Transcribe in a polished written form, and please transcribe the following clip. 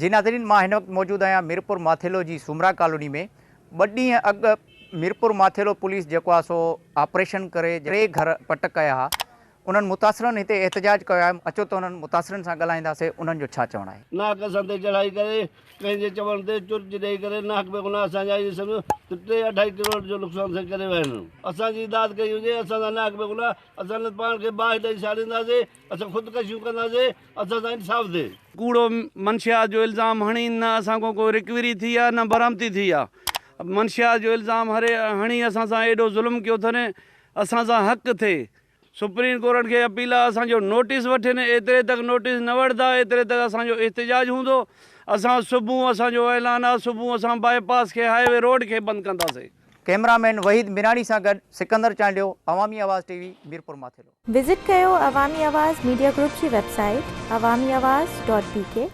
جي ناظرين مان هن وقت موجود آهيان ميرپور ماٿيلو جي سومرا ڪالوني ۾ ٻه ڏينهن اڳ ميرپور ماٿيلو پوليس جيڪو آهي سو آپريشن ڪري ٽي گهر پٽ ڪيا ها انهن متاثرن هتي احتجاج ڪيو آهي اچو ته انهن متاثرن سان ڳالهائينداسين انهن جو ڇا چوڻ آهي. ناحق اسان تي چڙهائي ڪري ڪنهن جي چوڻ تي چرچ ڏئي ڪري ناحق بيگناهه اسان جا اهي سمجهو ته ٽي اڍائي ڪروڙ جو نقصان سائين ڪري ويا آهن اسان جي داد ڪئي هجي اسان سان ناحق بيگناهه اسان نه پاڻ کي باهه ڏئي ساڙينداسين اسان خودڪشيون ڪنداسين اسان سان انصاف ٿئي. ڪوڙو منشيات جو الزام هڻي نه اسان کان ڪو رڪوري ٿي آ نه برآمدي ٿي آ منشيات جو الزام هڻي اسان سان ايڏو ظلم ڪيو اٿن اسان سان حق ٿئي سپريم ڪورٽ کي اپيل آ اسان جو نوٽيس وٺين ايتري تڪ نوٽيس نه وٺندا ايتري تڪ اسان جو احتجاج هوندو اسان صبح اسان جو اعلان آ صبح اسان باء پاس کي هاء وي روڊ کي بند ڪنداسين. ڪئميرا مين وحيد ميراڻي سان گڏ Sikandar Chandio, Awami Awaz T V, Mirpur Mathelo. Visit ڪيو عوامي آواز ميڊيا گروپ جي website Awami Awaz dot P K.